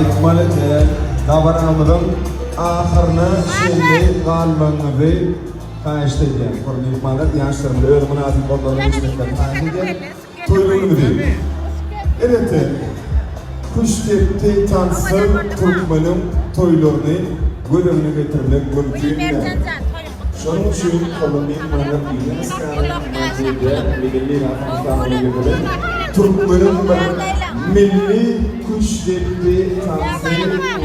Aýtmaly däl, dabaramyzyň ahyryna çenli galmagyňyzy haýyşt edýän. Hormatly myhmanlar, ýaşlarymyza öz mynasyp orunlaryna geçmeklerini haýyş edýän. Toýly günümizi, elbetde, küştdepdi tanssyz türkmeniň toýlaryny göz öňüne getirmek mümkin däl. Şonuň üçin hormatly myhmanlar ÝUNESKO-nyň maddy däl milli mirasynyň sanawyna girizilen türkmeniň bir milli küştdepdi tansy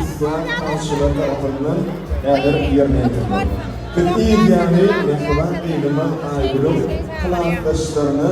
ussat tansçylar tarapyndan häzir ýerine ýetiriler. Biz yz ýany mähriban gyzymyz Aýgülüň klasdaşlaryna.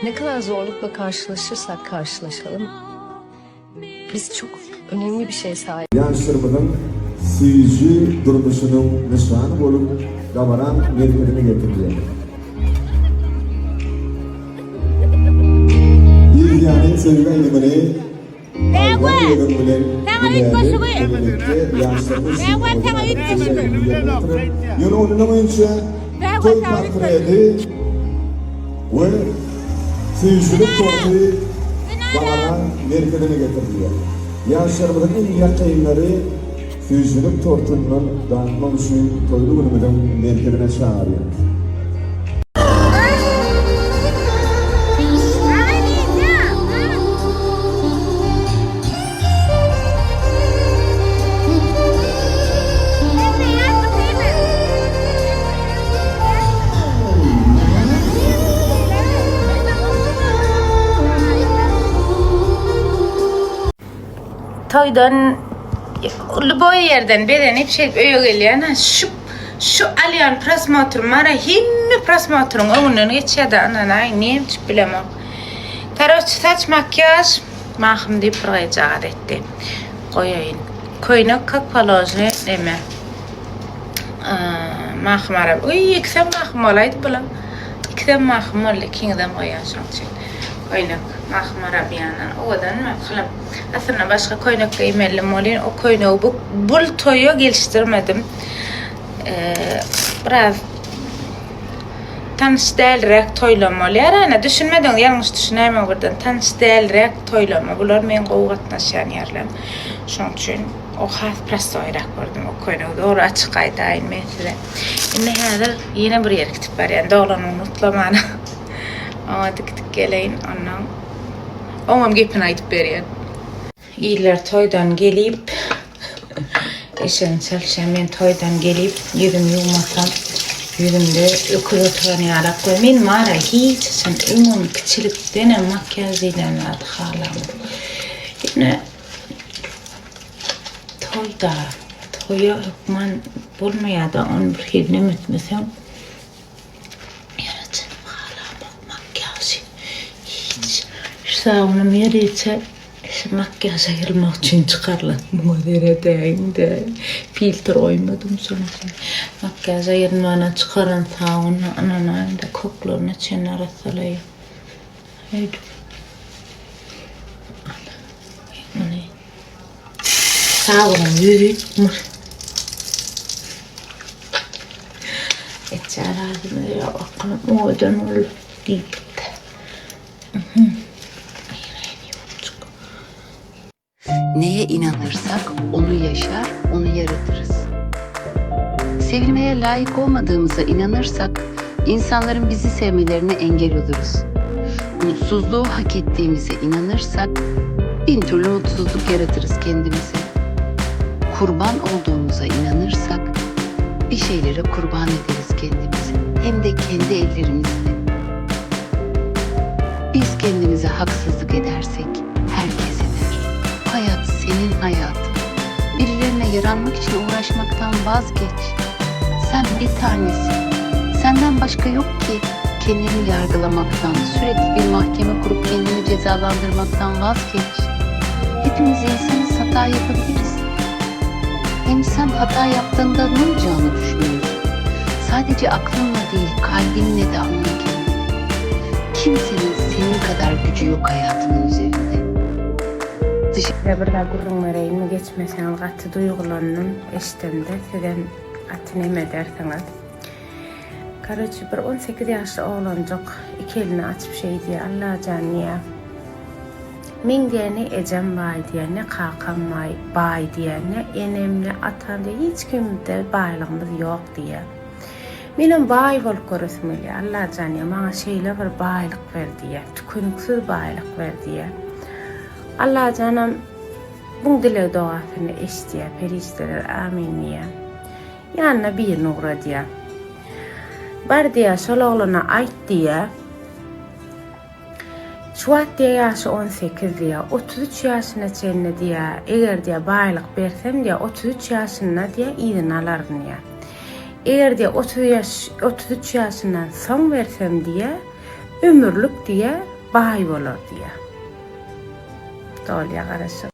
Ne kadar zorlukla karşılaşırsak karşılaşalım, biz çok önemli bir şeye sahibiz. Ýaşlarymyzyň süýji durmuşynyň nyşany bolup dabaraň merkezine getirilýär. Yz ýany söýgi aýdymyny aýdan özüň bilen Gülälek bilelikde ýaşlarymyz üçin owadan aýdym ýerine ýetirer. Ýöne ondan öňinçä toý portreti we süýjülik torty dabaraň merkezine getirilýär. Ýaşlarymyzyň iň ýakynlary süýjülik tortundan datmak üçin toýly günümiziň merkezine çagyrýar. Toýdan lýuboý ýerden bezenip şeýdip öýe gelýän şu şu alýan prosmotrym bar-a hemme prosmotryň öňünden geçýär-de ynanaýyň näme bilemok. Karoçe saç makiýaž Mahym diýip bir gyzjagaz etdi. Goýaýyn. Köýnek kak položny neme. Mahym arap. Uý, ikisem mahym bolaýdy bulam. Ikisem mahym boldy. Ikiňizem goýýan şoň üçin. Köýnek mahym arabiýandan owadanmy? Hylym. Aslynda başga köýnek geýmelidim welin, o köýnegi bu bul toýa gelişdirmedim. Biraz. Tanyş dälräk toýlam bolýar ana düşünmediňiz ýalňyş düşünäýmäň birden tanyş dälräk toýlama bular meň gowy gatnaşýan ýerlerim şoň üçin o has prostoýrak gördüm o köýnegi dogry açyk aýdaýyn men size indi häzir ýene bir ýere gidip barýan doglan gün gutlamana oňa gidip geleýin ondan oňam gepini aýdyp berýän. Iller toýdan gelip, eşegini çalyşýan men toýdan gelip, ýüzümi ýuwmasam, ýüzümde öküz oturan ýalak we men mara hiç haçan öňem kiçilikdenem makiýaž diýlen zady halamok. Ýöne toýda, toýa hökman bolmaýar-da, ony bir hili neme etmeseň. Ýöne çynym halamok makiýažy hiç. Şu sabynym ýörite şu makiýaža ýylmak üçin çykarylan. Muňa seredäýiň-de. Filtr goýmadym şonuň üçin. Makiýaža ýylmana çykaran sabyny ynanaýyň-da köklerine çenli arassalaýar. Öýdüp. Muny sabynyň ýüzi Etjär adyny ýa okan owadan bol diýipdi. Neye inanırsak onu yaşar, onu yaratırız. Sevilmeye layık olmadığımıza inanırsak insanların bizi sevmelerine engel oluruz. Mutsuzluğu hak ettiğimize inanırsak bin türlü mutsuzluk yaratırız kendimize. Kurban olduğumuza inanırsak bir şeylere kurban ederiz kendimizi. Hem de kendi ellerimizle. Biz kendimize haksızlık edersek herkes eder. Hayat senin hayatın. Birilerine yaranmak için uğraşmaktan vazgeç. Sen bir tanesin. Senden başka yok ki kendini yargılamaktan, sürekli bir mahkeme kurup kendini cezalandırmaktan vazgeç. Hepimiz insanız hata yapabiliriz. Hem sen hata yaptığında ne olacağını düşünüyorsun. Sadece aklınla değil kalbinle de anla kendini. Kimsenin senin kadar gücü yok hayatının üzerinde. Dış Size bir zat gürrüň bereýinmi geçmeseňiz gaty duýgulandym eşdemde sizem gaty neme edersiňiz. Karoçi bir 18 ýaşly oglanjyk iki elini açyp şeý diýýär Allajan diýýär. Meň diýýär ne ejem baý diýýär ne kakam baý baý diýýär ne enem ne atam diýýär hiç kimde baýlygymyz ýok diýýär. Menem baý bolup göresim gelýär Allajan diýýär maňa şeýle bir baýlyk ber diýýär tükeniksiz baýlyk ber diýýär. Allajanam buň dileg dogasyny eşidýär perişdeler amin diýýär. Ýanyna birini ugradýar. Bar diýýär şol oglana aýt diýýär. Şu wagt diýýär ýaşy 18 diýýär. 33 ýaşyna çenli diýýär. Eger diýýär baýlyk bersem diýýär 33 ýaşynda diýýär yzyny alaryn diýýär. Eger diýýär 30 ýaş 33 ýaşyndan soň bersem diýýär ömürlik diýýär baý bolar diýýär. Dolýa garaşyk.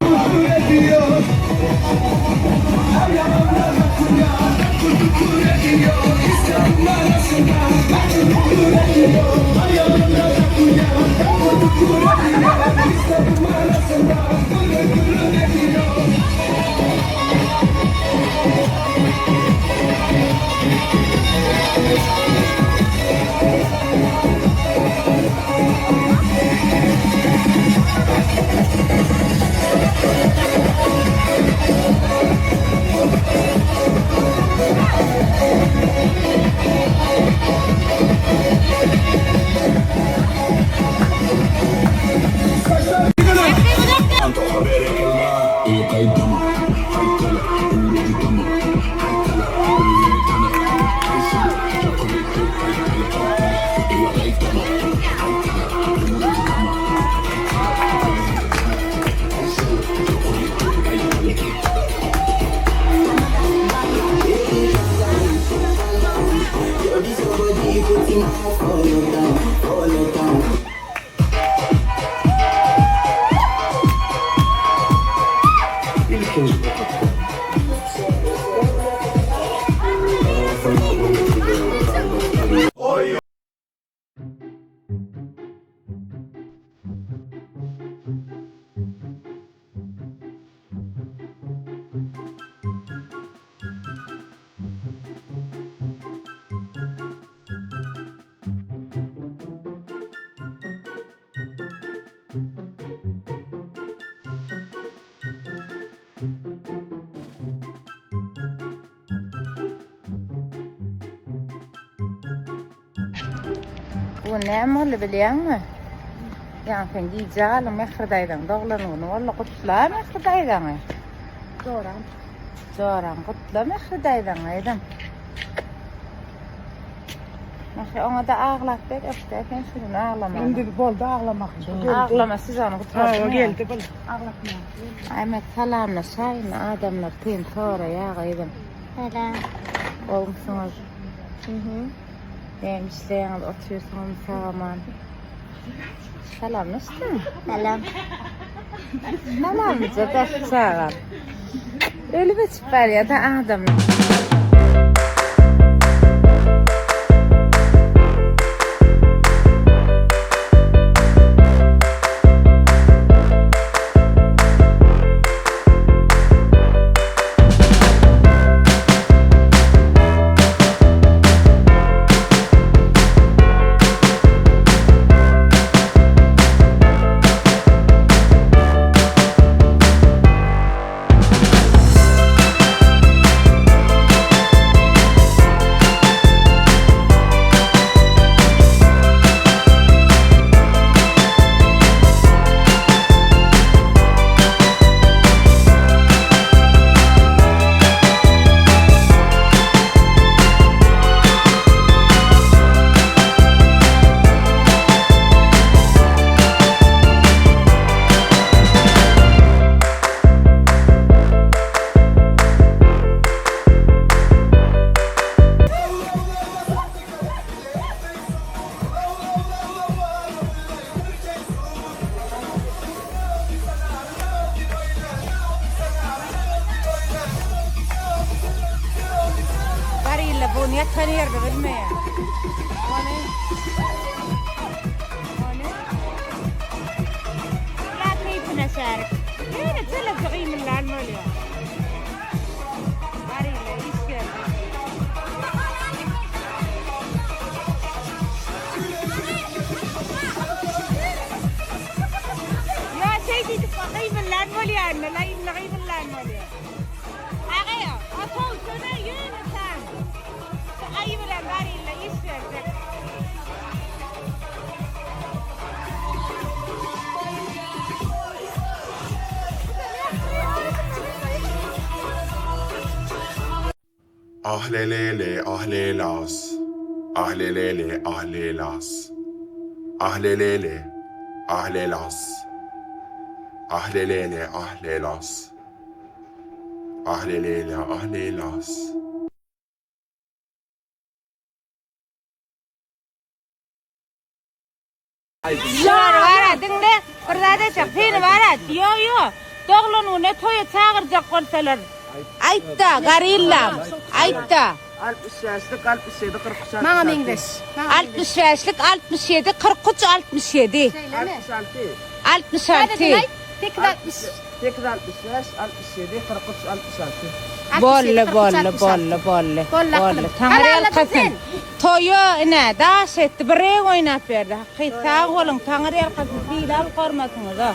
Bu gün näme boldy bilýäňmi? Ýaňy sen gije galyň Mähri daýzaň doglan güni boldy. Gutla Mähri daýzaňy. Joram. Joram gutla Mähri daýzaňy aýdym. Mähri oňa da aglap ber ökde sen şu gün aglama. Indi boldy aglamak. Aglama siz ony gutardyň. Ha, geldi bul. Aglatma. Ahmet salamlaşaýyn adamlar seni soraýar gyzym. Salam. Gowumsyňyz? Näme işleýäňiz otyrsyňyzmy sag-aman? Salamlaşdyň. Salam. Salamja bäh çagam. Ölüp öçüp barýar-da adam. Barilla bu ýatan ýerini bilmeýär. Ony Ony La keýpine şärik. Ýöne çalaja gymyldan bolýar. Barilla iş geldi. Ýa şeý diýdik gymyldan bolýar indi, la indi gymyldan bolýar. Aga, otaw söne ýöne sen. Şu aýy bilen barilla iş berjek. Ahlelele ahlelas Ahlelele ahlelas Ahlelele ahlelas Ahlelele ahlelas Ahlelele ahlelas. Şular bara diňle bir zat aýtjak seni bara ýo ýo doglan güne toýa çagyrjak bolsalar aýtda gorillam aýtda. 65 lik 67 43 66. Maňa meňzeş. 65 lik 67 43 67. 66. 66. 860. 865 67 43 66. Bolly bolly bolly bolly. Bolly. Taňry ýalkasyn. Toýa ine daş etdi bir reg oýnap berdi. Haky sag boluň Taňry ýalkasyn sylap hormatyňyza.